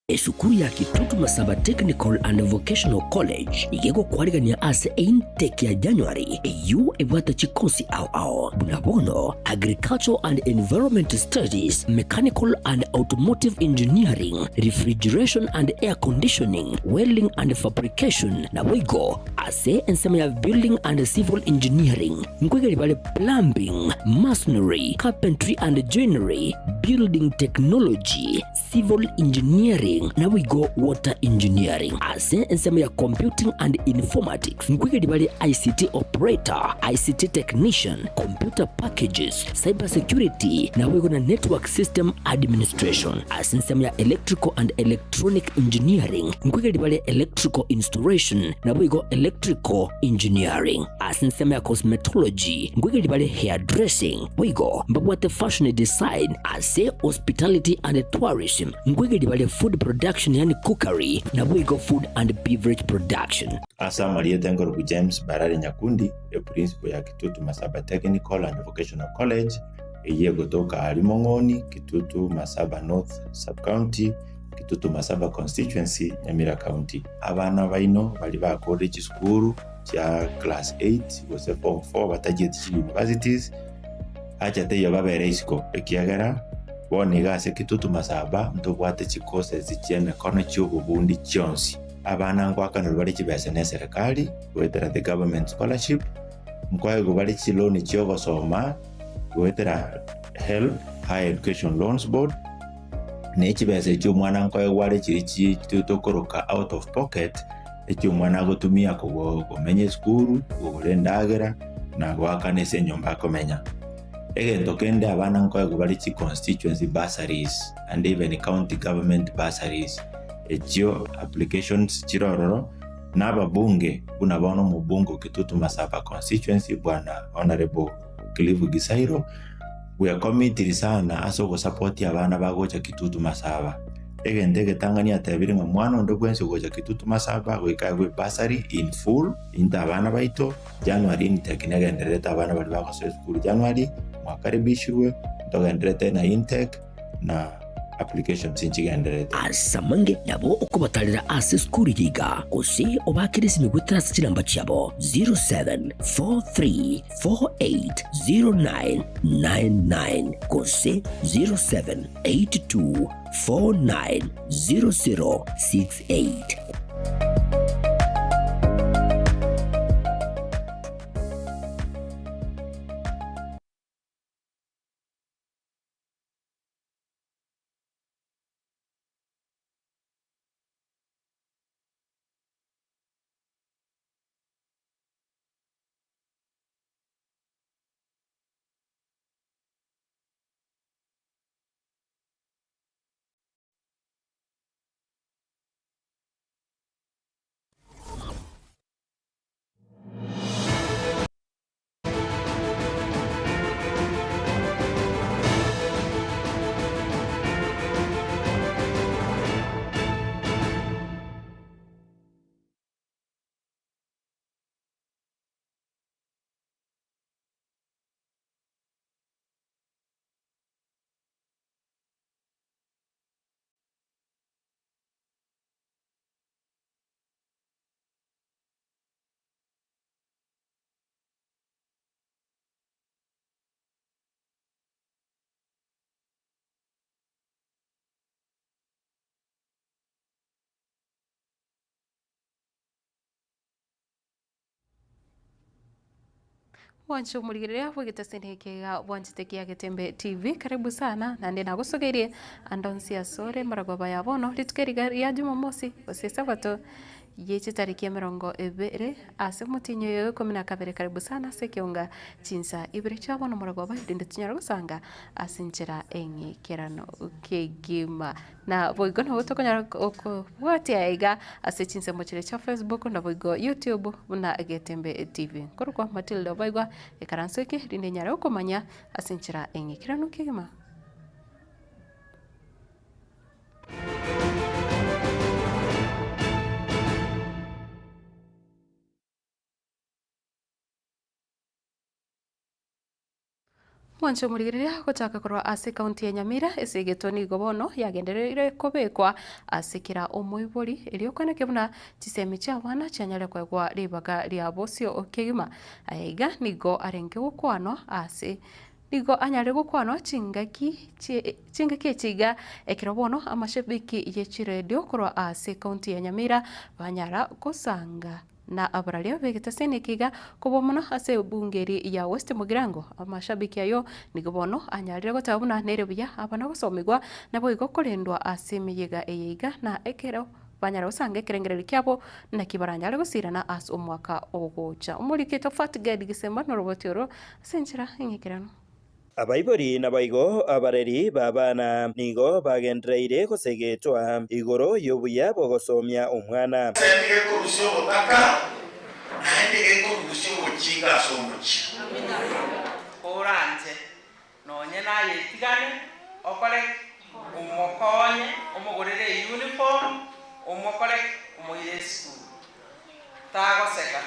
Esukuru ya Kitutu Masaba Technical and Vocational College nigo egokwarigania ase eintake ya January eyio ebwate chikosi ao ao buna bono Agricultural and Environment Studies, Mechanical and Automotive Engineering, Refrigeration and Air Conditioning, Welding and Fabrication naboigo ase ensemo ya Building and Civil Engineering nkoigeria bare Plumbing, Masonry, Carpentry and Joinery, Building Technology, Civil Engineering naboigo Water Engineering. Ase ensemo ya Computing and Informatics nkoigeria bare ICT Operator, ICT Technician, Computer Packages, Cyber Security naboigo na Network System Administration. Ase ensemo ya Electrical and Electronic Engineering nkoigeria bare Electrical Installation naboigo Electrical Engineering. Ase ensemo ya Cosmetology nkoigeria bare Hairdressing boigo mbabwate Fashion Design Ase Hospitality and Tourism nkoigeria bare Food Production yaani Cookery naboigo Food and Beverage Production. Ase amarieta enkorokwa James Barari Nyakundi, eprincipo ya Kitutu Masaba Technical and Vocational College, eyio egotoka aaria Mong'oni, Kitutu Masaba North Sub-County, Kitutu Masaba Constituency, Nyamira County. Abana baino baria bakorire chisukuru chia class 8 gose form 4 batachieti chi universities, Acha teiyo babere isiko, ekiagera bono iga ase Kitutu Masaba ntobwate chicourses chi'emekono chi'obobundi chionsi. Abana ngoakanerwa bare chibesa n'eserekari goetera the government scholarship, nkoegwa bare chiloan chi'ogosoma goetera HELB, Higher Education Loans Board, na echibesa echio omwana nkoegwa are chiria chi tokoroka out of pocket, echio omwana agotumia komenya esukuru, kogora endagera, na goakana ase enyomba akomenya. Egento kende abana nkoegwa bare chi constituency bursaries and even county government bursaries, echio applications chire ororo, na ababunge buna bono omobunge o Kitutu Masaba constituency bwana Honourable Cliff Gisairo, bwekomitiri sana ase ogosapotia abana bagocha Kitutu Masaba. Egento egetang'ani atebire ng'a mwana onde bwensi ogocha Kitutu Masaba goika aegwe bursary in full into abana baito, January intake negendererete abana baria bagosoa esukuru January, mwakaribishirwe, ntogendererete na intake na applications nchigendererete. Ase amange nabo okobatarera ase esukuru eye iga, gose obaakere esimi goetera ase chinamba chiabo 0743 480999 gose 0782 490068. Bwanche omorigereria bw'egetaseni eke iga bwanchete kia Getembe TV, karibu sana naende nagosogeirie ande onsi asore maragoba ya bono rituko eri iga ria jumamosi gose esabato ye chitariki emerongo ebere ase omotienyi oyo ikomi na kabere karibu sana ase ekeunga chinsa ibere chia bono maragoba erinde tonyare gosanga ase enchera eng'ikeranu kegima. Na boigo nabo tokonyara kobwatia iga ase chinsemo chiria chia Facebook naboigo YouTube buna Getembe TV. Nkorokwa Matilda Obaigwa, ekaranso eke rinde nyare gokomanya ase enchera eng'ikeranu kegima. Mwanche omorigereria gochaka korwa ase ekaunti ya Nyamira, esegeto nigo bono yagendereire kobekwa ase kera omoibori erio koeneke buna chisemi chi'abana chianyare koegwa ribaga ria bosio kegima. Aya iga nigo arenge gokwanwa ase nigo anyare gokwanwa chingaki chingaki echi iga ekero bono amashabiki ye chiredio korwa ase ekaunti ya Nyamira banyara gosanga Na abararia b'egetaseni eke iga kobua mono ase ebunge eria ya West Mugirango, amashabiki ayio nigo bono anyarire goteba buna nere buya abana gosomigwa naboigo korendwa ase emeyega eye iga na ekero banyara gosanga ekerengererio kiabo naki baranyare gosirana ase omwaka ogocha. Omoriki oito Fat Gad Gisemba noroboti oro ase enchera eng'ekeranu. Abaibori naboigo abareri b'abana nigo bagendereire gosegetwa igoro y'obuya bw'ogosomia omwana. Ase nigekorusia obotaka, naende gekorusia obochinga ase omochie. Koranche nonye naye etigane, okore ki? Omokonye, omogorere euniform, omokore ki? Omoire esukuru. Tagoseka.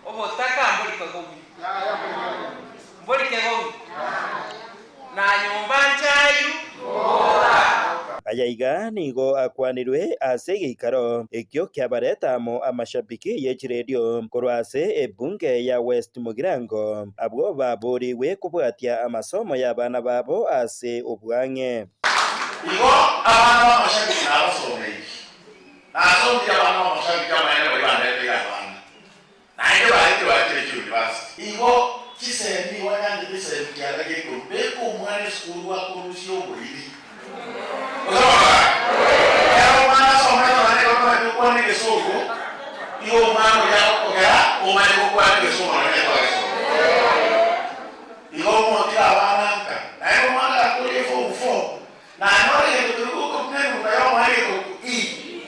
Obotaka mbori kegomi, mbori kegomi, na nyomba nchayu boka. Aya iga nigo akwanirwe ase egeikaro ekio kiabareta amo amashabiki ye chiredio korwa ase ebunge ya West Mugirango, abwo baboorigwe kobwatia amasomo y'abana babo ase obwang'e. Igo abana b'amashabiki nabasomeirie. Nasomire abana b'amashabiki amaene baria bandeteire abana. Naende baria tibachire chiuniversity. Igo chisemi igo nyanchete esemi kianda gia ikomi, beka omwana esukuru akorusia oboiri. Gose bono gaki? Ekero omwana asomete nonya nigo tomanyete gokwana egesongo, igo omwana oria agokogera omanye gokwana egesongo nonya twagesomete. Igo motiga abana nka. Naende omwana gakoria eform four, nanyore egento keria gokorwa nenuka yomoerio ekorokwa E,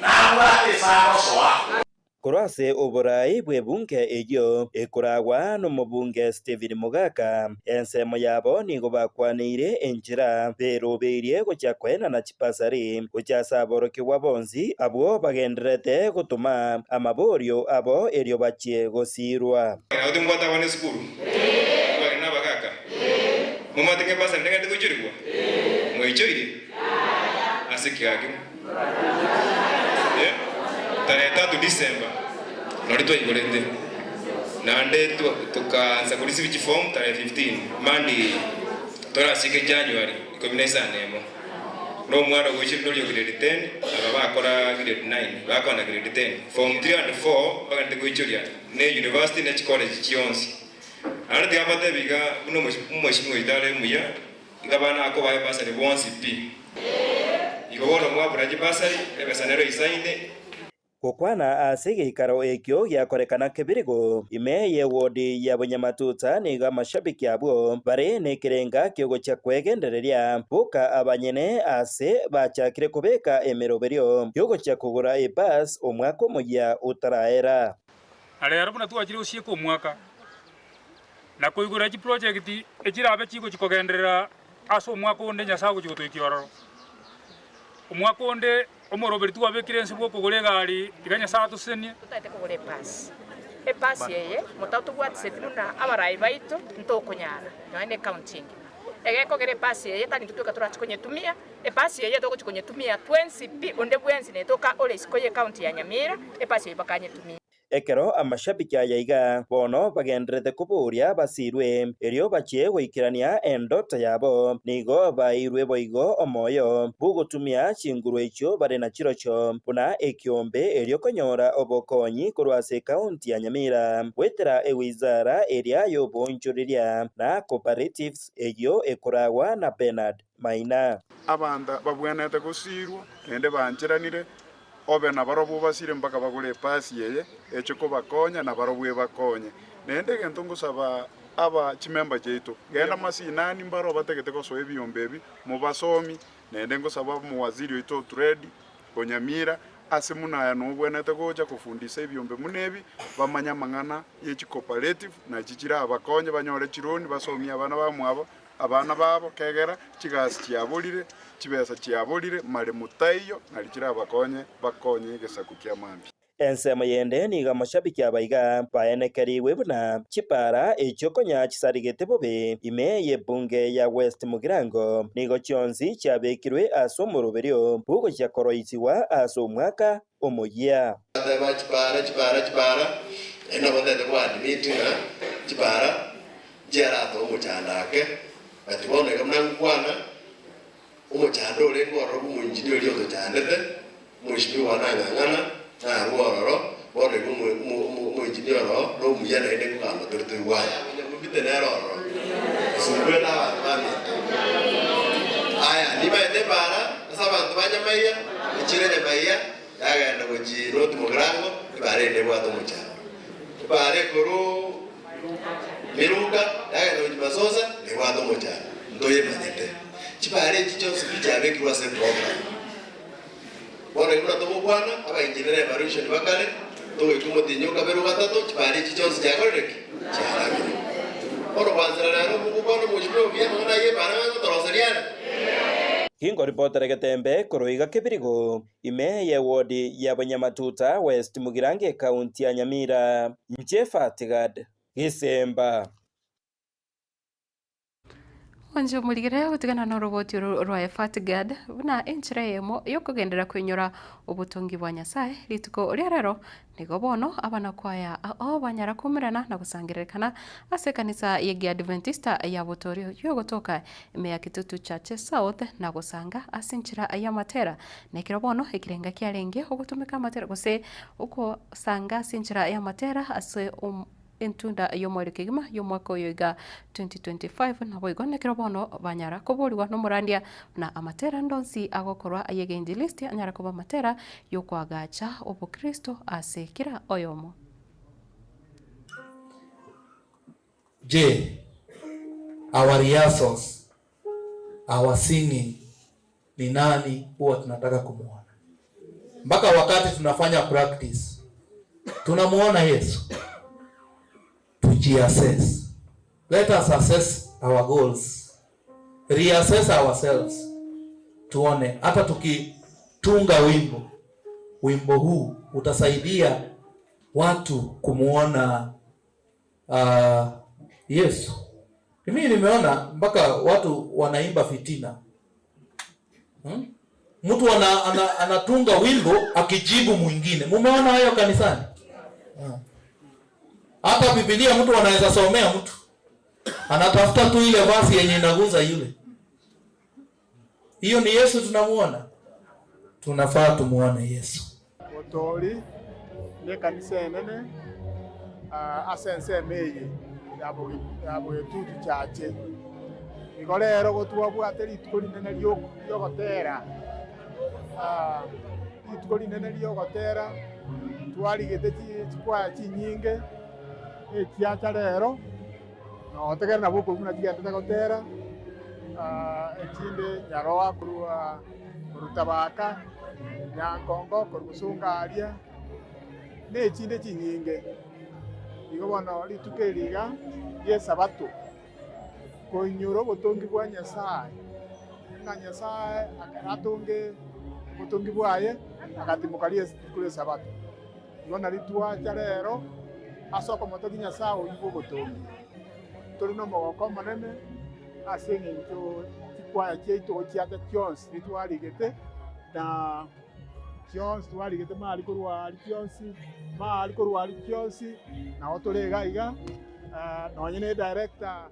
nabwate ase agosoa. Korwa ase oboraai bw'ebunge eyio ekoragwa nomobunge Stephen Mogaka, ensemo yabo nigo bakwaneire enchera berobeirie gochia koenana chibasari gochia ase aborokigwa bonsi abwo bagendererete gotoma amaborio abo erio bachie gosiirwa. Nabo timobwate abana esukuru? Abageni na abagaaka? Momanyete ng'a ebasari negente goichorigwa? Mwaichoire? Ase ki gaki? Tarehe tatu December nori twaigorete naende tokaansa koreceive chiform tarehe 15 Monday torasike January ikomi na isano emo. Na omwana ogoichire nori o grade 10 aba bakora grade 9 bakona grade 10 form 3 and 4 bagenderete goichoria ne university ne chicollege chionsi. Naende tiga mbatebi iga buna omweshimiwa oito are muya. Iga abana akobae ebasari bonsi pi. Igo bono mwabuna chibasari, ebesa nero eisaine. Gokwana ase egeikaro ekio giakorekana kebirigo ime y'ewodi ya Bonyamatuta nigo amashabiki abwo bare nekerenga kiogochia kwegendereria boka abanyene ase bachakire kobeka emeroberio yogochia kogora ebus omwaka omoyia otaraera. Na rero buna twachire gosieka omwaka, na koigora chiprojekti echirabe chigochia kogenderera ase omwaka onde Nyasae agochia gotoikia ororo. Omwaka onde omoroberi twabekire inse bw'okogora egari iga Nyasae atosesenie. Totagete kogora epasi. Epasi eye motatobwatiseti buna abarai baito ntokonyara nonya ne ecounty engima. Egekogera epasi eye tari intwe tweka torachi konyetumia, epasi eye togochi konyetumia twensi pi onde bwensi netoka ore isiko ye ecounty ya Nyamira epasi eye bakanyetumia. Ekero amashabiki aya iga bono bagendererete koboria basirwe, erio bachie goikerania endoto yabo, nigo baeirwe boigo omoyo bw'ogotumia chinguru echio bare nachirochio buna ekiombe erio konyora obokonyi korwa ase ekaunti ya Nyamira goetera ewizara eria y'oboonchoreria na cooperatives eyio ekoragwa na Bernard Maina. Abanto babwenerete gosiirwa, naende bancheranire, obe nabarobwo obasire mpaka bagore epasi eye eche kobakonya, nabarobwo ebakonye. Naende egento ngosaba aba chimemba chiaito, genda masinani mbare obatagete gosoa ebiombe ebi, mobasomi, naende ngosaba omowaziri oito o trade, o Nyamira, ase muna aya nobwenerete gocha kofundisa ebiombe buna ebi, bamanye amang'ana ye chicooperative, nachi chirabakonye banyore chironi basomie abana bamwabo, Abana babo kegera chigasi chiaborire, chibesa chiaborire, maremo taiyo, nari chirabakonye bakonye egesaku kia mambia. Ensemo yende nigo amashabiki abaiga baenekerigwe buna chipara echio konya chisarigete bobe ime y'ebunge ya West Mugirango nigo chionsi chiabekirwe ase omoroberio bw'ogochia koroisigwa ase omwaka omoyia. Bateba, Chipara, chipara, chipara, naende nabo ntagete koadmit ng'a chipara nchiaratoe omochando ake, but bono iga buna ngokwana, omochando orenge ororo bwa omoengineer oria otochandete, omweshimiwa one ang'ang'ana, narwe ororo, bono iga omo omo omo omoengineer oroo na omuya naende nkogamba tore toigwane. Nyamobite nere ororo, osumbue na abanto baminto. Aya, nimaete epaara ase abanto ba Nyamaiya, echire Nyamaiya, yagenda gochia North Mugirango, epaara eye nebwate omochando. Epaara ekorwa Miruka, yagenda gochia Masosa, nebwate omochando. Ntoyemanyete. Chipaara echi chionsi pi chiabekirwe ase eprogram. Bono igo buna togokwana, abaengineer evaluation bakare, togoika omotienyi o kabere o gatato, chipaara echi chionsi chiakorire ki? Chiarabire. Bono kwanzera rero mogokwana omweshimiwa obuya amang'ana ayio epaara ng'a ngotoroseria are. Gingoripotera Getembe korwa iga Kebirigo, ime y'ewodi ya Bonyamatuta West Mugirango ekaunti ya Nyamira, inche Fatigad Gisemba. Onche omorigere gotigana noroboti oro rwa Efatgad buna enchera eyemo yokogenderera koinyora obotongi bwa Nyasae rituko ria rero, nigo bono abanakwaya ao banyara koumerana na gosangererekana ase ekanisa y'Egeadventista ya Botorio yogotoka ime ya Kitutu Church South na gosanga ase enchera y'amatera. Nekero bono ekerenga kiarenge ogotumeka amatera gose ogosanga ase enchera y'amatera ase Entunda y'omoerio kegima y'omwaka oyo iga 2025 naboigo nekero bono banyara koborigwa nomorandia buna amatera ande onsi agokorwa ay'egeinjilisti anyare koba amatera y'okoagacha obokristo ase kera oyomo. Je, our rehearsals, our singing ni nani huwa tunataka kumuona? Mpaka wakati tunafanya practice tunamuona Yesu? Tujiassess. Let us assess our goals. Reassess ourselves. Tuone hata tukitunga wimbo, wimbo huu utasaidia watu kumuona uh, Yesu. Mimi nimeona mpaka watu wanaimba fitina. Mtu ana, ana, anatunga wimbo akijibu mwingine. Mumeona hayo kanisani? Hata Biblia mtu anaweza somea mtu. Anatafuta tu ile vasi yenye inaguza yule. Hiyo ni Yesu tunamuona. Tunafaa tumuone Yesu. Otori nekanisa enene ase ensemo eye ya Bogetutu Church. Igo rero gotwabwate rituko rinene riogotera, rituko rinene riogotera twarigete chikwaya chinyinge echiacha rero notegere nabo okorwa buna chigendete gotera echinde Nyaroa korwa korwa Tabaka, Nyankongo korwa Bosongo aria, na echinde chinyinge. Igo bono rituko eri iga ri'Esabato, koinyora obotongi bwa Nyasae, ng'a Nyasae ekero atonge obotongi bwaye, agatimoka rituko ri'Esabato. Igo nario twacha rero ase okomotogia Nyasae oyio bw'obotongi. Tore nomogoko omonene ase eng'encho chikwaya chiaito gochiacha chionsi ritwarigete, na chionsi twarigete mari korwa aria chionsi, mari korwa aria chionsi, nabo tore iga iga, nonye ne director.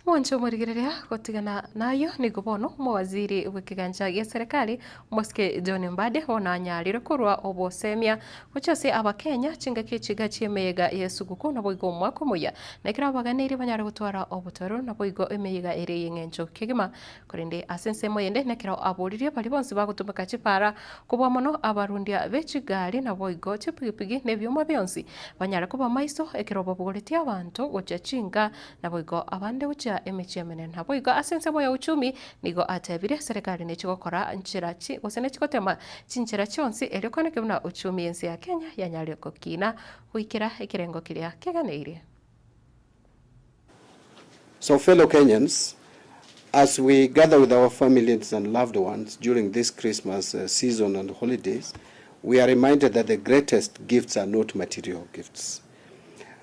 Mwanche omorigereria gotigana nayio nigo bono omowaziri bw'ekegancha gia serikali Omosike John Mbadi bono anyarire korwa obosemia gochia ase abakenya chingaki echiga chi'emeyega y'esuguku naboigo omwaka omoyia na ekero abaganeirie banyare gotwara obotoereru naboigo emeyega ere y'eng'encho kegima Korende ase ensemo eyende nekero aboririe baria bonsi bagotumeka chipaara kobua mono abarundia be chigari naboigo chipigipigi na ebioma bionsi, banyare koba maiso ekero babogoretie abanto gochia chinka naboigo abande gochia emechie emenene. Naboigo ase ensemo ya uchumi nigo atebirie serikali nechigokora nchera chi gose nechigotema chinchera chionsi erio koeneke buna uchumi y'ense ya Kenya yanyarire gokina goikera ekerengo keria keganeirie. So fellow Kenyans, as we gather with our families and loved ones during this Christmas season and holidays, We are reminded that the greatest gifts are not material gifts.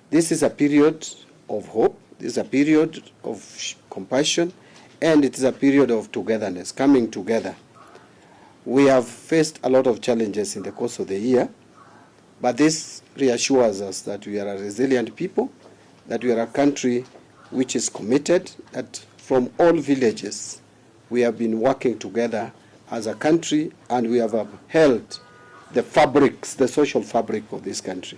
This is a period of hope, this is a period of compassion, and it is a period of togetherness, coming together. We have faced a lot of challenges in the course of the year, but this reassures us that we are a resilient people, that we are a country which is committed, that from all villages we have been working together as a country and we have upheld the fabrics, the social fabric of this country.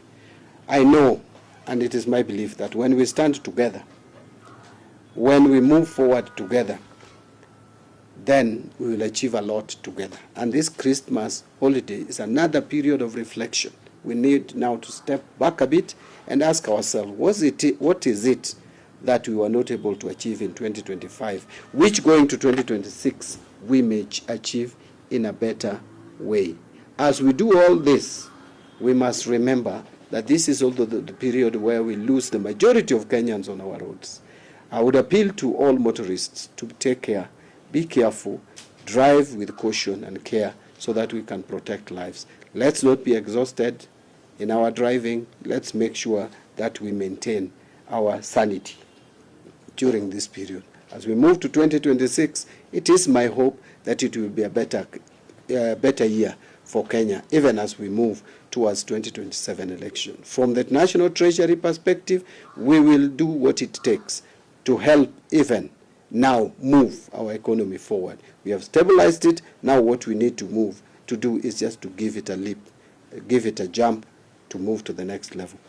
I know, and it is my belief, that when we stand together, when we move forward together, then we will achieve a lot together. And this Christmas holiday is another period of reflection. We need now to step back a bit and ask ourselves, was it, what is it that we were not able to achieve in 2025, which going to 2026 we may achieve in a better way. As we do all this, we must remember that this is also the, the period where we lose the majority of Kenyans on our roads. I would appeal to all motorists to take care, be careful, drive with caution and care so that we can protect lives. Let's not be exhausted in our driving. Let's make sure that we maintain our sanity during this period. As we move to 2026, it is my hope that it will be a better, better year for Kenya, even as we move towards 2027 election. From the National Treasury perspective, we will do what it takes to help even now move our economy forward. We have stabilized it. Now what we need to move to do is just to give it a leap, give it a jump to move to the next level.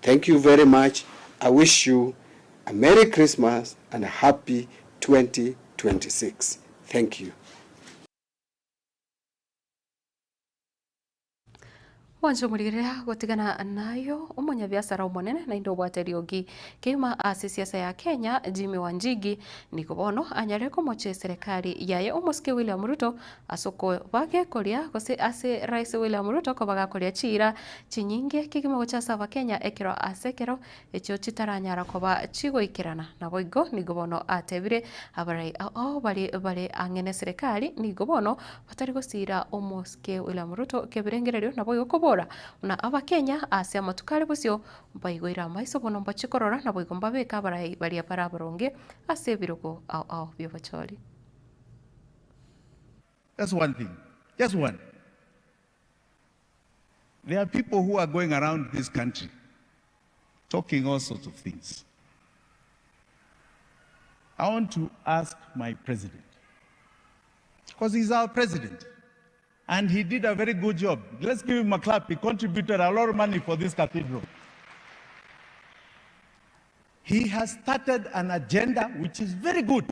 Thank you very much. I wish you a Merry Christmas and a happy 2026. Thank you. Mwanche omorigereria gotigana nayo omonyabiasara omonene naende obwate eriogi keima ase esiasa ya Kenya Jimmy Wanjigi nigo bono anyare komocha eserekari yaye omosike William Ruto ase okoba gekoria gose ase Rais William Ruto koba gakoria chiira chinyinge kegima gocha ase abakenya ekero ase ekero echio chitaranyara koba chigoikerana. Naboigo nigo bono atebire abarai ao baria bare ang'e neserekari nigo bono batari gosiira omosike William Ruto kebirengererio naboigo kobora buna abakenya ase amatuko are bosio mbaigoire amaiso bono mbachie korora naboigo mbabeke abarai baria bare abaronge ase ebirogo ao ao biobochori. That's one thing. Just one. There are people who are going around this country talking all sorts of things. I want to ask my president, because he's our president, and he did a very good job. Let's give him a clap. He contributed a lot of money for this cathedral. He has started an agenda which is very good.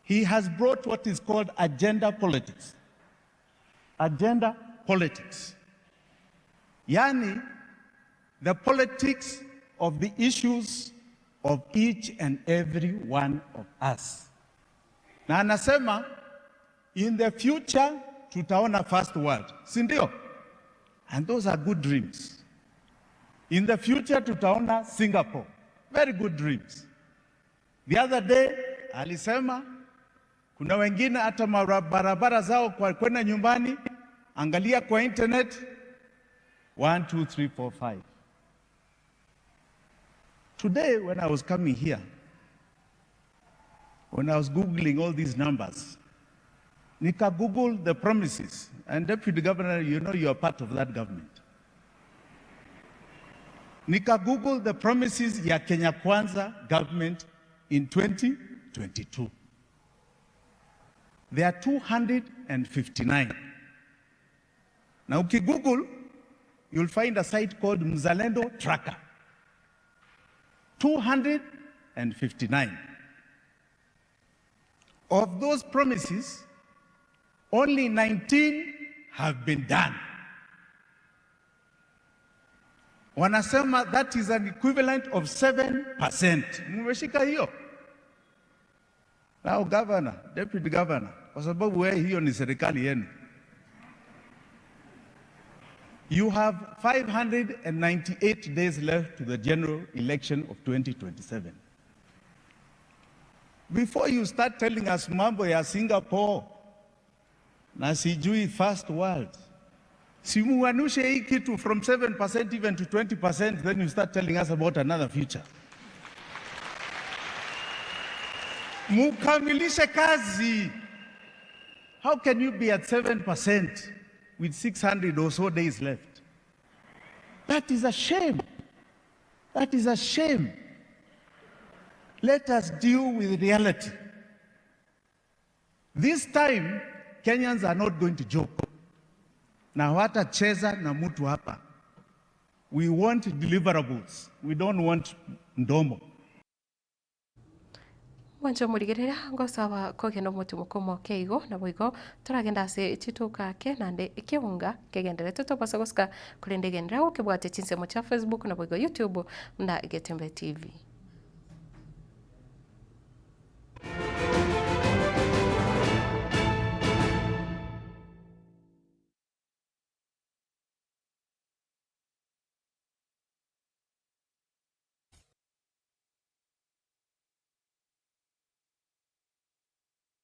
He has brought what is called agenda politics. Agenda politics. Yani, the politics of the issues of each and every one of us. Na anasema in the future tutaona first world, si ndio? And those are good dreams. In the future tutaona Singapore. Very good dreams. The other day alisema kuna wengine hata barabara zao kwa kwenda nyumbani, angalia kwa internet 1 2 3 4 5. Today when I was coming here, when I was googling all these numbers, nika google the promises and deputy governor, you know you are part of that government. Nika google the promises ya Kenya Kwanza government in 2022. There are 259. Now ukigoogle, you'll find a site called Mzalendo Tracker. 259. Of those promises, only 19 have been done. Wanasema that is an equivalent of 7%. Mmeshika hiyo? Now governor, deputy governor, kwa sababu wewe hiyo ni serikali yenu. You have 598 days left to the general election of 2027. Before you start telling us mambo ya Singapore, Na sijui first world. Si muanushe hii kitu from 7% even to 20%, then you start telling us about another future. Mukamilishe kazi. How can you be at 7% with 600 or so days left? That is a shame. That is a shame. Let us deal with reality. This time, Kenyans are not going to joke. Na hawatacheza na mtu hapa. We want deliverables. We don't want mdomo. Mwanche omorigereria ngosaba kogenda omotimoko omoke igo, naboigo toragende ase chituka ake naende ekeunga kegenderete tobasa gosika korende egenderera gokebwatia chinsemo chia Facebook naboigo YouTube buna Getembe TV.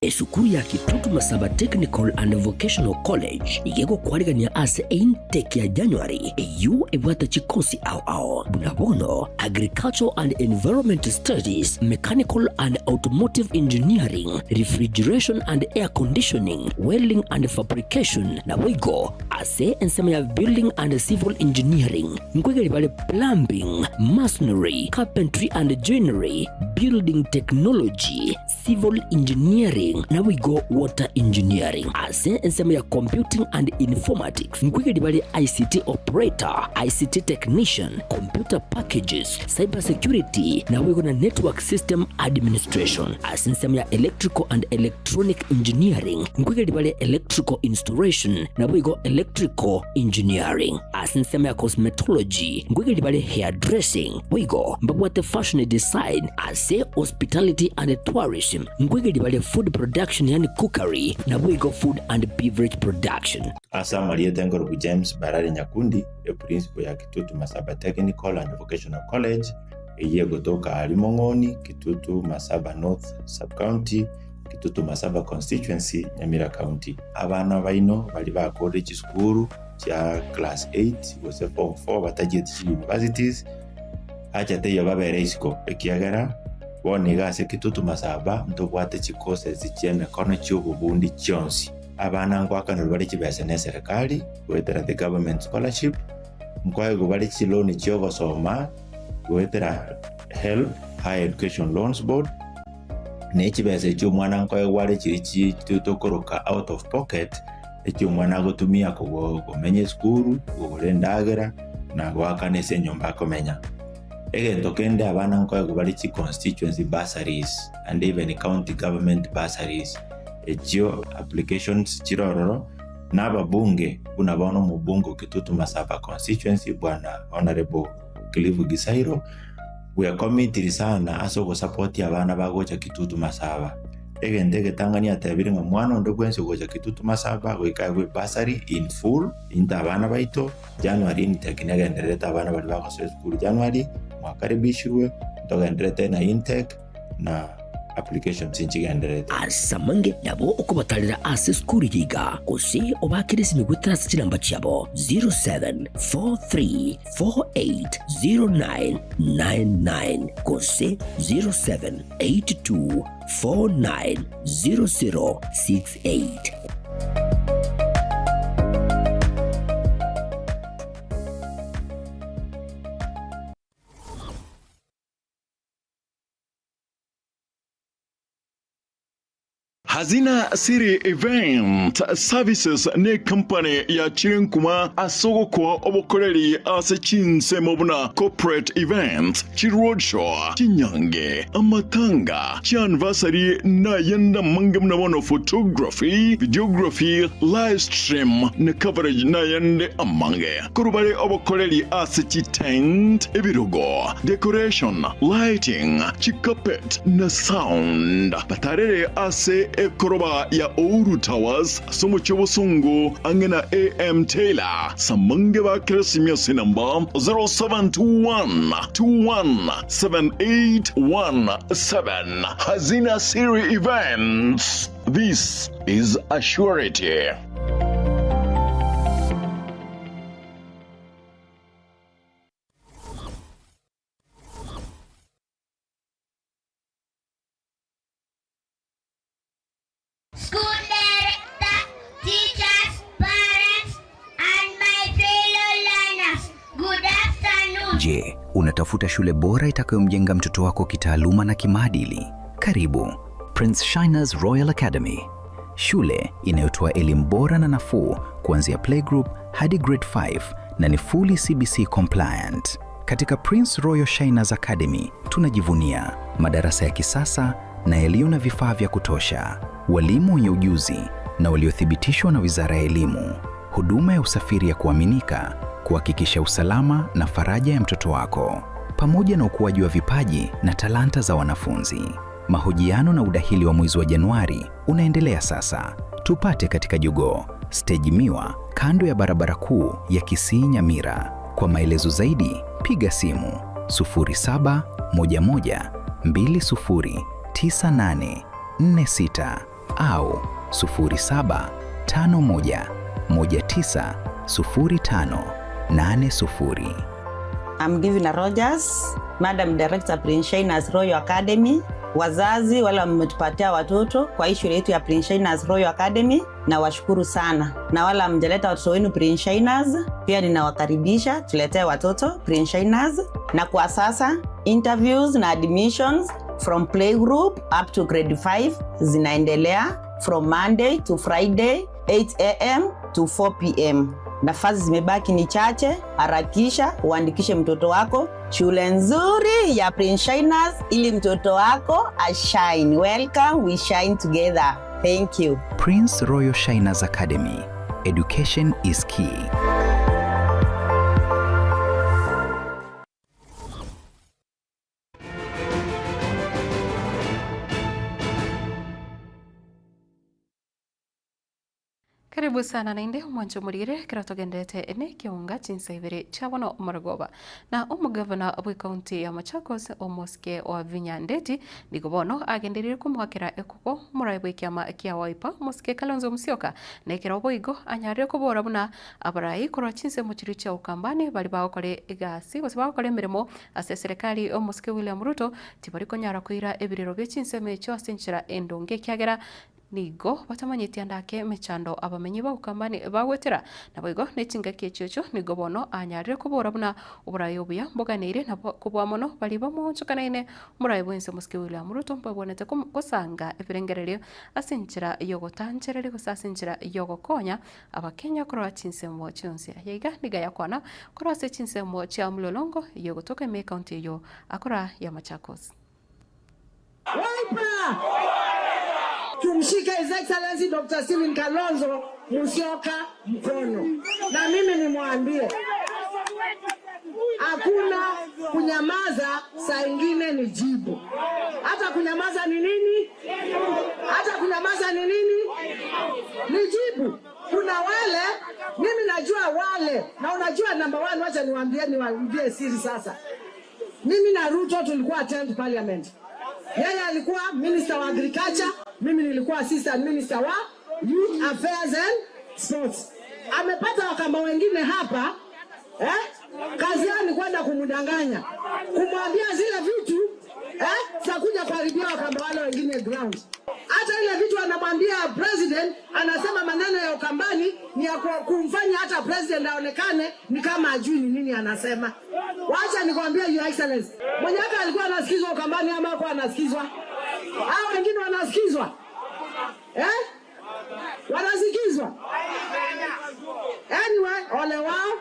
Esukuru ya Kitutu Masaba Technical and Vocational College nigo egokwarigania ase eintake ya January eyio ebwate chikosi ao ao buna bono Agricultural and Environment Studies, Mechanical and Automotive Engineering, Refrigeration and Air Conditioning, Welding and Fabrication naboigo ase ensemo ya Building and Civil Engineering nkoigeri bare Plumbing, Masonry, Carpentry and Joinery, Building Technology, Civil Engineering naboigo Water Engineering. Ase ensemo ya Computing and Informatics nkoigeri bare ICT Operator, ICT Technician, Computer Packages, Cyber Security naboigo na Network System Administration. Ase ensemo ya Electrical and Electronic Engineering nkoigeri bare Electrical Installation naboigo Electrical Engineering. Ase ensemo ya Cosmetology nkoigeri bare Hairdressing boigo mbabwate Fashion Design Ase Hospitality and Tourism nkoigeria bare Food Production yaani Cookery naboigo Food and Beverage Production. Ase amarieta nkorokwa James Barare Nyakundi, eprincipo ya Kitutu Masaba Technical and Vocational College, eyio egotoka aria Mong'oni, Kitutu Masaba North Sub-County, Kitutu Masaba Constituency, Nyamira County. Abana baino baria bakorire chisukuru chia class 8 gose form 4 batachieti chiuniversities, Acha teiyo babere isiko, ekiagera bono iga ase Kitutu Masaba ntobwate chicourses chi'emekono chi'obobundi chionsi. Abana ngoakanerwa bare chibesa neserekari goetera the government scholarship, nkoegwa bare chiloan chi'ogosoma goetera HELB, Higher Education Loans Board, ne chibesa echio omwana nkoegwa are chiria chi tokoroka out of pocket, echio omwana agotumia komenya esukuru, kogora endagera, na goakana ase enyomba akomenya. Egento kende abana nkoegwa bare chi constituency bursaries and even county government bursaries, echio applications chire ororo, na ababunge buna bono omobunge o Kitutu Masaba constituency bwana Honourable Cliff Gisairo, bwekomitiri sana ase ogosapotia abana bagocha Kitutu Masaba. Egento egetang'ani atebire ng'a mwana onde bwensi ogocha Kitutu Masaba goika aegwe ebursary in full, into abana baito, January intake negendererete abana baria bagosoa esukuru January, mwakaribishirwe, ntogendererete na intake na applications nchigendererete. Ase amange nabo okobatarera ase esukuru eye iga, gose obaakere esimi goetera ase chinamba chiabo 0743480999 gose 0782490068. Hazina City Event Services necompany yachire nkuma ase ogokoa obokoreri ase chinsemo buna corporate events, chiroadshow, chinyange, amatanga, chianniversary nayende amange buna bono photography, videography, live stream na coverage nayende amange. Korwa bare obokoreri ase chitent, ebirogo, decoration, lighting, chicarpet na sound. Batarere ase ekoroba ya Ouru Towers ase omochie obosongo ang'e na AM Taylor. Samange ba Keresimia ase enamba 0721 21 7817. Hazina Siri Events. This is a surety. School director, teachers, parents, and my fellow learners, good afternoon. Je, unatafuta shule bora itakayomjenga mtoto wako kitaaluma na kimaadili? Karibu Prince Shiners Royal Academy, shule inayotoa elimu bora na nafuu kuanzia playgroup hadi grade 5 na ni fully CBC compliant. Katika Prince Royal Shiners Academy tunajivunia madarasa ya kisasa na yaliyo na vifaa vya kutosha, walimu wenye ujuzi na waliothibitishwa na Wizara ya Elimu, huduma ya usafiri ya kuaminika kuhakikisha usalama na faraja ya mtoto wako, pamoja na ukuaji wa vipaji na talanta za wanafunzi. Mahojiano na udahili wa mwezi wa Januari unaendelea sasa. Tupate katika Jogoo Stage Miwa, kando ya barabara kuu ya Kisii Nyamira. Kwa maelezo zaidi piga simu 0711209846 au 0751190580. I'm Givina Rogers, Madam Director Prince Shiners Royal Academy. Wazazi wale wametupatia watoto kwa hii shule yetu ya Prince Shiners Royal Academy, na washukuru sana, na wale hamjaleta watoto wenu Prince Shiners, pia ninawakaribisha tuletee watoto Prince Shiners. Na kwa sasa interviews na admissions from playgroup up to grade 5 zinaendelea from Monday to Friday 8 am to 4 pm. Nafasi zimebaki ni chache, harakisha uandikishe mtoto wako shule nzuri ya Prince Shiners ili mtoto wako ashine. Welcome, we shine together. Thank you. Prince Royal Shiners Academy. Education is key. Karibu sana nainde omwancho omorire ekero togenderete ne ekeunga chinsa ibere chia bono omorogoba. Na omogavana bwe county ya Machakos omosike wa Vinya Ndeti nigo bono agenderire komoakera ekoko omorae bwe ekiama kia Wiper omosike Kalonzo Musyoka na ekero boigo anyarire kobora buna abarai korwa chinsemo chiria chia Ukambani bari bagokora egasi gose bagokora emeremo ase eserekari omosike William Ruto tibari konyara koira ebirero bia chinsemo echio ase enchera endonge ekiagera nigo batamanyeti andake emechando abamenyi ba Ukambani bagwetera. Naboigo na echingaki echio echio nigo bono anyarire kobora buna oborai obuya mboganeire nabo kobua mono bari bamoonchokanaine omorai bwense omosike William Ruto mbabwanete kosanga ebirengererio ase enchera yogotanchereria gose ase enchera yogokonya abakenya korwa chinsemo chionsi. Aya iga niga yakwana korwa ase chinsemo chia Mlolongo yogotoka ime ekaunti eyo akora ya Machakos. Wiper! Tumshike His Excellency Dr. Stephen Kalonzo Musyoka mkono, na mimi nimwambie hakuna kunyamaza, saa ingine ni jibu. Hata kunyamaza ni nini? Hata kunyamaza ni nini? Ni jibu. Kuna wale, mimi najua wale, na unajua number one, wacha niwaambie, niwaambie siri sasa. Mimi na Ruto tulikuwa attend parliament. Yeye alikuwa minister wa agriculture, mimi nilikuwa assistant minister wa youth affairs and sports. Amepata wakamba wengine hapa eh? Kazi yao ni kwenda kumdanganya, kumwambia zile vitu eh, za kuja kuharibia wakamba wale wengine ground. Hata ile vitu anamwambia president, anasema maneno ya Ukambani ni ya kumfanya hata president aonekane ni kama ajui ni nini anasema. Wacha nikwambie Your Excellency, Mwenyaka alikuwa anasikizwa Ukambani ama hakuwa anasikizwa? Hao wengine wanasikizwa eh? Wanasikizwa? Anyway, ole wao.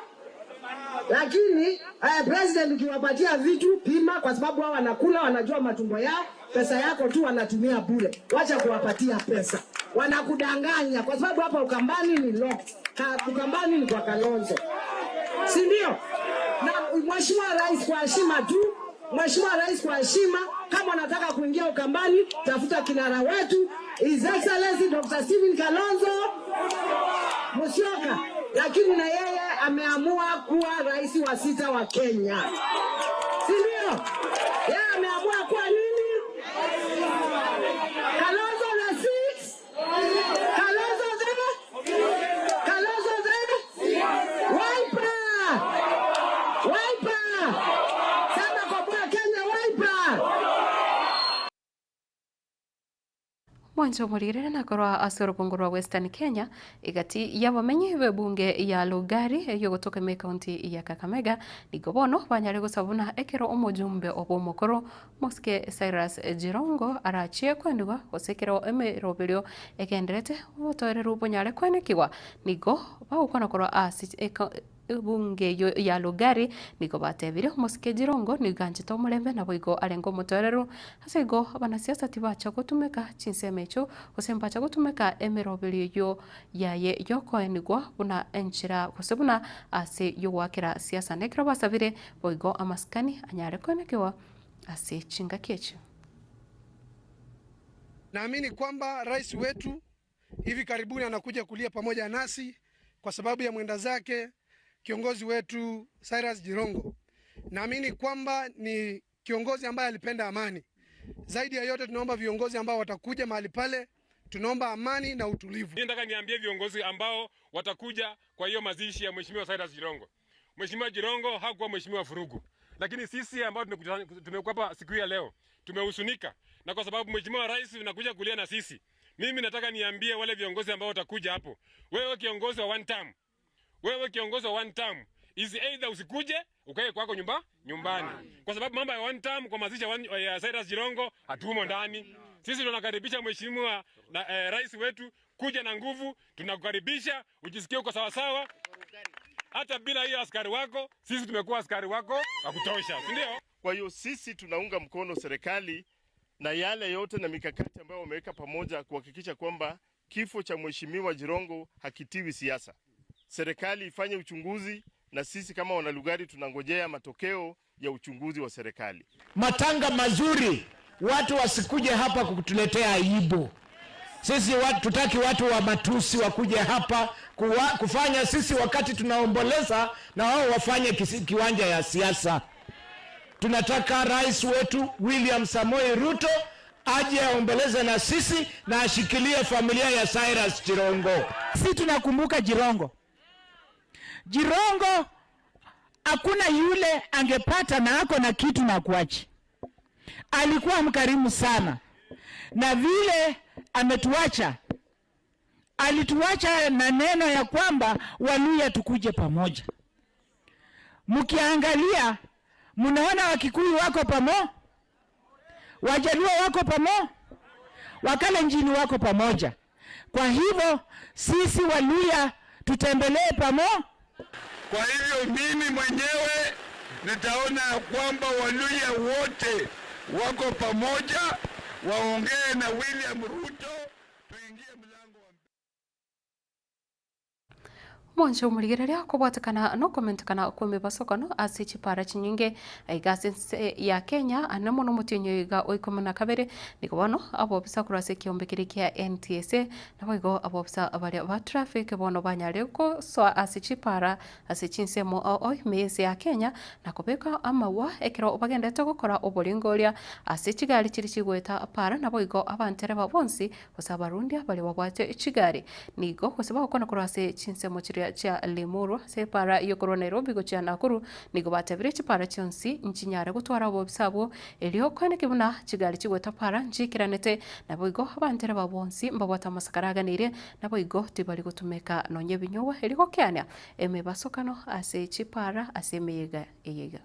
Lakini president ukiwapatia vitu pima, kwa sababu wao wanakula, wanajua matumbo yao, pesa yako tu wanatumia bure. Wacha kuwapatia pesa, wanakudanganya kwa sababu hapa Ukambani ni locked. Ukambani ni kwa Kalonzo, si ndio? Na Mheshimiwa Rais, kwa heshima tu, Mheshimiwa Rais, kwa heshima, kama unataka kuingia Ukambani, tafuta kinara wetu His Excellency Dr. Stephen Kalonzo Musyoka, lakini na yeye ameamua kuwa rais wa sita wa Kenya, si ndio? Yeye ameamua kuwa nini? Kalonzo na six. Mwanche omorigerere na korwa ase orogongo rwa Western Kenya, egati y'abamenyi b'ebunge ya Lugari ey'ogotoka ime ekaunti ya Kakamega, nigo bono banyare gosaba buna ekero omojumbe obo omokoro Mosike Cyrus Jirongo arachie kwenigwa gose ekero emeroberio egenderete obotoereru bonyare kwenekigwa, nigo bagokwana korwa ase Ebunge eyio ya Lugari nigo batebirie omosike Jirongo nigo anchete omorembe naboigo arenge omotoereru. Ase igo abanasiasa tibacha gotumeka chinsemo echio gose mbacha gotumeka emeroberio eyio yaye yokoenigwa buna enchera gose buna ase yogoakera siasa. Na ekero basabire boigo amasikani anyare koenekewa ase chingaki echio. Naamini kwamba rais wetu hivi karibuni anakuja kulia pamoja nasi kwa sababu ya mwenda zake kiongozi wetu Cyrus Jirongo. Naamini kwamba ni kiongozi ambaye alipenda amani. Zaidi ya yote, tunaomba viongozi ambao watakuja mahali pale, tunaomba amani na utulivu. Mimi nataka niambie viongozi ambao watakuja kwa hiyo mazishi ya Mheshimiwa Cyrus Jirongo. Mheshimiwa Jirongo hakuwa mheshimiwa furugu, lakini sisi ambao tumekuwa hapa siku hii ya leo tumehusunika, na kwa sababu Mheshimiwa Rais unakuja kulia na sisi. Mimi nataka niambie wale viongozi ambao watakuja hapo, wewe kiongozi wa one term, wewe kiongozi wa one term is either usikuje ukae kwako nyumba nyumbani, kwa sababu mambo ya one term kwa mazishi ya Cyrus Jirongo hatumo ndani. Sisi tunakaribisha mheshimiwa na rais wetu kuja na nguvu, tunakukaribisha ujisikie uko sawa sawa. Hata bila hiyo askari wako, sisi tumekuwa askari wako wa kutosha, si ndio? Kwa hiyo sisi tunaunga mkono serikali na yale yote na mikakati ambayo wameweka pamoja kuhakikisha kwamba kifo cha mheshimiwa Jirongo hakitiwi siasa. Serikali ifanye uchunguzi na sisi kama wanalugari tunangojea matokeo ya uchunguzi wa serikali. Matanga mazuri, watu wasikuje hapa kutuletea aibu. Sisi watu, tutaki watu wa matusi wakuje hapa kufanya sisi wakati tunaomboleza na wao wafanye kiwanja ya siasa. Tunataka rais wetu William Samoei Ruto aje aombeleze na sisi na ashikilie familia ya Cyrus Jirongo. Sisi tunakumbuka Jirongo. Jirongo hakuna yule angepata na ako na kitu na kuachi. Alikuwa mkarimu sana, na vile ametuacha, alituacha na neno ya kwamba Waluya tukuje pamoja. Mkiangalia mnaona Wakikuyu wako pamoja, Wajaluo wako pamoja, Wakalenjin wako pamoja. Kwa hivyo sisi Waluya tutembelee pamoja. Kwa hivyo mimi mwenyewe nitaona ya kwamba Waluya wote wako pamoja, waongee na William Ruto. Omwancho omorigereria kobwatekana na okomentekana kw'emebasokano ase chipara chinyinge aiga ase ense ya Kenya ane mono omotienyi oiga o ikomi na kabere nigo bono abobisa korwa ase ekiombe keria kia NTSA naboigo abobisa baria ba traffic bono banyare gosoa ase chipara ase chinsemo ao ime y'ense ya Kenya na kobeka amagwa ekero bagenderete gokora oboringoria ase chigari chiria chigoeta para naboigo abantereba bonsi gose abarundia baria babwate chigari nigo gose bagokwana korwa ase chinsemo chiria chia Limuru ase epara y'okorwa Nairobi gochia Nakuru nigo batebire chipara chionsi nchinyare gotwara obobisa abwo erio koeneki buna chigari chigoeta para nchiikeranete naboigo abantereba bonsi mbabwate amasakara aganeirie naboigo tibari gotumeka nonya ebinyugwa erio gokeania emebasokano ase chipara ase emeyega eye iga.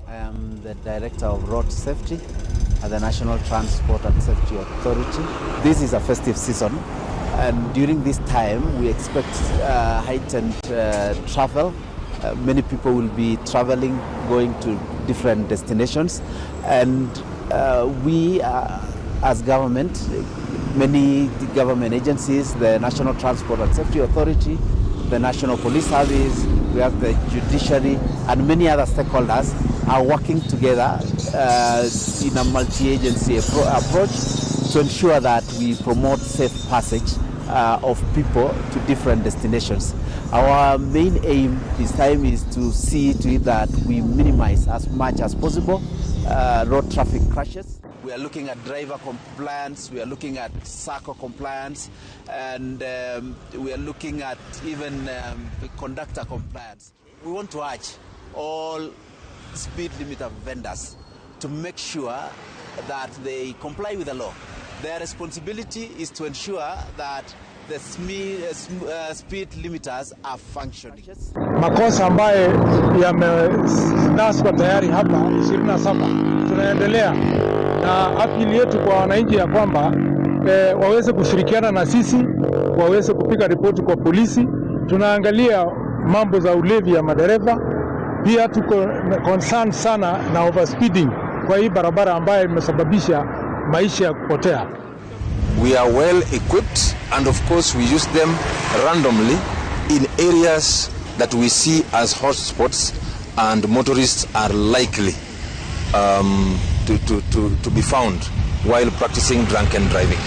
I am the Director of Road Safety at the National Transport and Safety Authority. This is a festive season, and during this time we expect heightened travel. Many people will be traveling, going to different destinations, and we as government, many government agencies, the National Transport and Safety Authority, the National Police Service, we have the judiciary, and many other stakeholders are working together in a multi-agency approach to ensure that we promote safe passage of people to different destinations. Our main aim this time is to see to it that we minimize as much as possible road traffic crashes. We are looking at driver compliance, we are looking at sacco compliance, and um, we are looking at even um, conductor compliance. We want to urge all speed limiter vendors to make sure that they comply with the law. Their responsibility is to ensure that the speed limiters are functioning. Makosa ambaye yamenaswa tayari hapa 27 tunaendelea na apili yetu kwa wananchi ya kwamba e, waweze kushirikiana na sisi, waweze kupiga ripoti kwa polisi. Tunaangalia mambo za ulevi ya madereva, pia tuko concerned sana na overspeeding kwa hii barabara ambayo imesababisha maisha ya kupotea. We are well equipped and of course we use them randomly in areas that we see as hotspots and motorists are likely um, to, to, to, to be found while practicing drunken driving.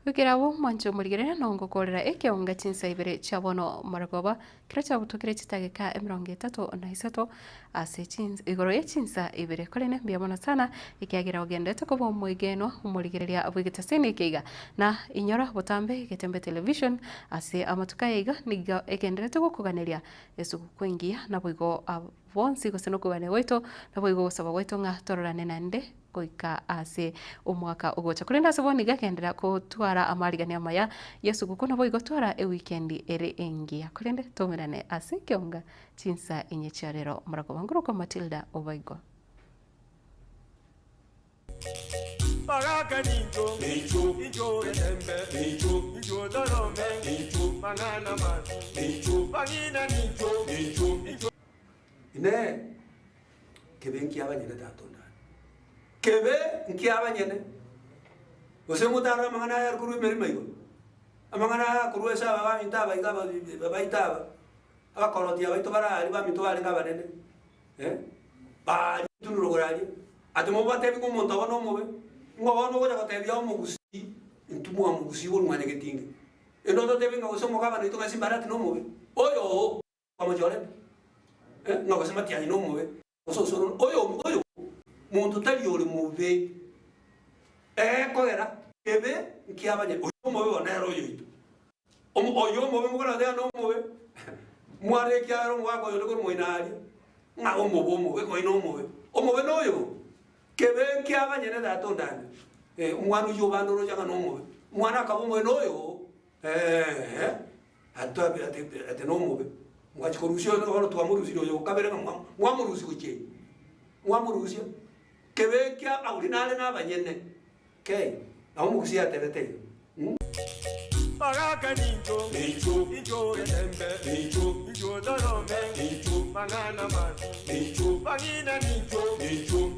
Goikera abwo mwanche omorigereria na ongokorera ekeonga chinsa ibere chia bono maragoba, kero chiabutokire chitageka emerongo etato na isato ase chins igoro ye chinsa ibere. Korende mbuya mono sana ekiagera ogenderete koba omoegenwa omorigereria bw'egetaseni eke iga. Na inyora botambe Getembe Television ase amatuko aya iga nigo egenderete gokoganeria esuguku engiya naboigo bonsi gose nokogania gwaito, naboigo ogosaba gwaito ng'a tororane naende goika ase omwaka ogocha. Korende ase bono iga genderera gotwara amarigani amaya y'esuguku naboigo twara ewikendi ere engiya. Korende toumerane ase ekeonga chinsa inye chia rero. Morakoba nkorokwa Matilda Obaigwa. Bagaka nincho, incho getembe, incho torome, mang'ana masu, bang'ina nincho, incho. Inee! Kebe nkiabanyene tata onde ande? Kebe nkiabanyene? Gose motarore amang'ana aya are korwa emeremo igoro? Amang'ana aya akorwa ase aba baminto aba iga baito aba, abakoroti abaito bare aria baminto barenge abanene, eh, baria tunurogoro aria, ati mobatebi ng'a omonto obo nomobe, ng'o bono ogocha gotebia omogusii, intwe mwamogusii korwa mwanyagetinge. Ende ototebi ng'a gose omogabana oito ng'a Simbarati nomobe, oyo oo. Bamochorete, ng'a gose Matiang'i nomobe, gose Osoro, oyo oyo monto tari ore mobe, ekogera kebe nkiabanye oyo omobe bono nere oyoito. Omo oyo omobe mokorateba nomobe, mware ekiagera omogaka oyo onde korwa moino aria, ng'a omobe omobe oyo nomobe, omobe noyo oo, kebe nkiabanyene tata onde ande, omwana oyio obande oroche ng'a nomobe, omwana akaba omobe noyo oo. Ee, ati ati nomobe, mwachia korusia oyo bono twamorusirie oyo okabere ng'a mwa mwamorusia gochia ime, mwamorusia, kebe ekia oria nare na abanyene kei, nabo omogusia yatebete iga. Bagaka nincho, incho getembe, incho torome, mang'ana masu, bang'ina nincho, incho.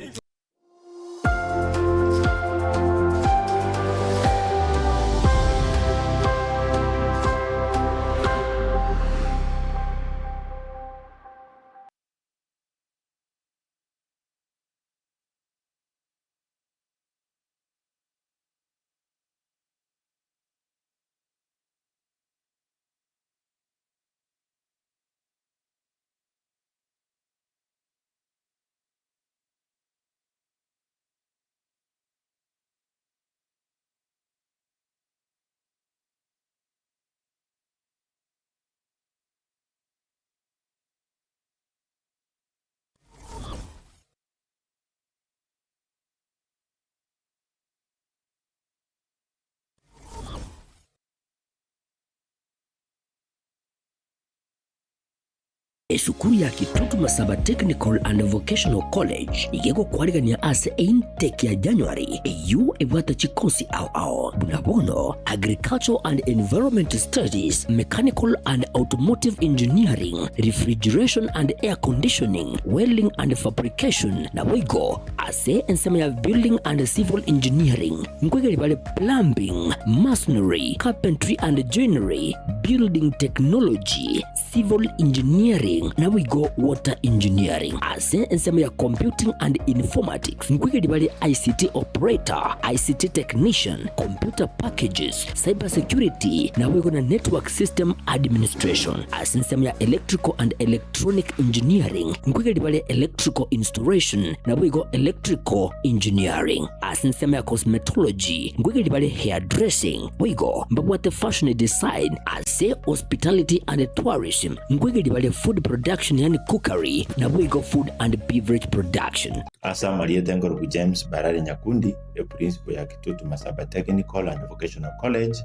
Esukuru ya Kitutu Masaba Technical and Vocational College iga egokwarigania ase eintake ya January eyio ebwate chikosi ao ao buna bono Agricultural and Environment Studies, Mechanical and Automotive Engineering, Refrigeration and Air Conditioning, Welding and Fabrication naboigo ase ensemo ya Building and Civil Engineering nkoigeria bare Plumbing, Masonry, Carpentry and Joinery, Building Technology, Civil Engineering naboigo Water Engineering. Ase ensemo ya Computing and Informatics nkoigeria bare ICT Operator, ICT Technician, Computer Packages, Cyber Security naboigo na Network System Administration. Ase ensemo ya Electrical and Electronic Engineering nkoigeria bare Electrical Installation naboigo Electrical Engineering. Ase ensemo ya Cosmetology nkoigeria bare Hairdressing boigo mbabwate Fashion Design. Ase Hospitality and Tourism nkoigeria bare Food Production yaani Cookery naboigo Food and Beverage Production. Ase amarieta nkorokwa James Barare Nyakundi, eprincipo ya Kitutu Masaba Technical and Vocational College,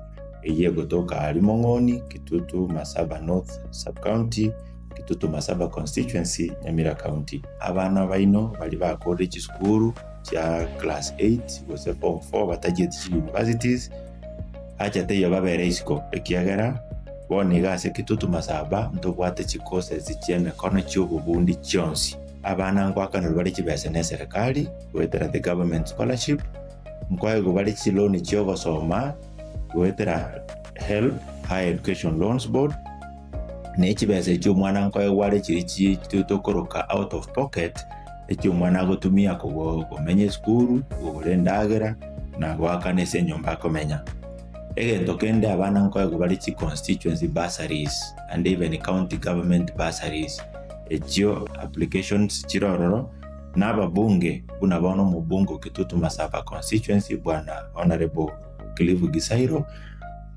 eyio egotoka aaria Mong'oni, Kitutu Masaba North Sub-County, Kitutu Masaba Constituency, Nyamira County. Abana baino baria bakorire chisukuru chia class 8 gose form 4 batachieti chi universities, acha teiyo babere isiko, ekiagera bono iga ase Kitutu Masaba ntobwate chicourses chi'emekono chi'obobundi chionsi. Abana ngoakanerwa bare chibesa neserekari goetera the government scholarship, nkoegwa bare chiloan chi'ogosoma goetera HELB, Higher Education Loans Board, ne chibesa echio omwana nkoegwa are chiria chi tokoroka out of pocket, echio omwana agotumia kogo komenya esukuru, kogora endagera, na goakana ase enyomba akomenya. Egento kende abana nkoegwa bare chi constituency bursaries and even county government bursaries. Echio applications chire ororo, na ababunge buna bono omobunge o Kitutu Masaba constituency bwana Honourable Cliff Gisairo,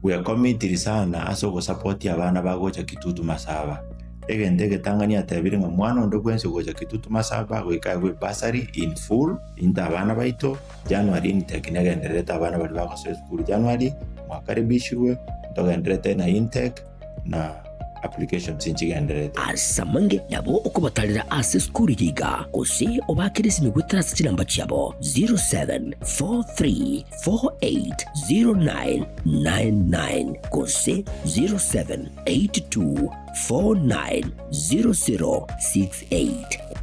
bwekomitiri sana ase ogosapotia abana bagocha Kitutu Masaba. Egento egetang'ani atebire ng'a mwana onde bwensi ogocha Kitutu Masaba goika aegwe ebursary in full, into abana baito, January intake negendererete abana baria bagosoa esukuru January, mwakaribishirwe, ntogendererete na intake na applications nchigendererete. Ase amange nabo okobatarera ase esukuru eye iga, gose obaakere esimi goetera ase chinamba chiabo 0743480999 gose 0782490068.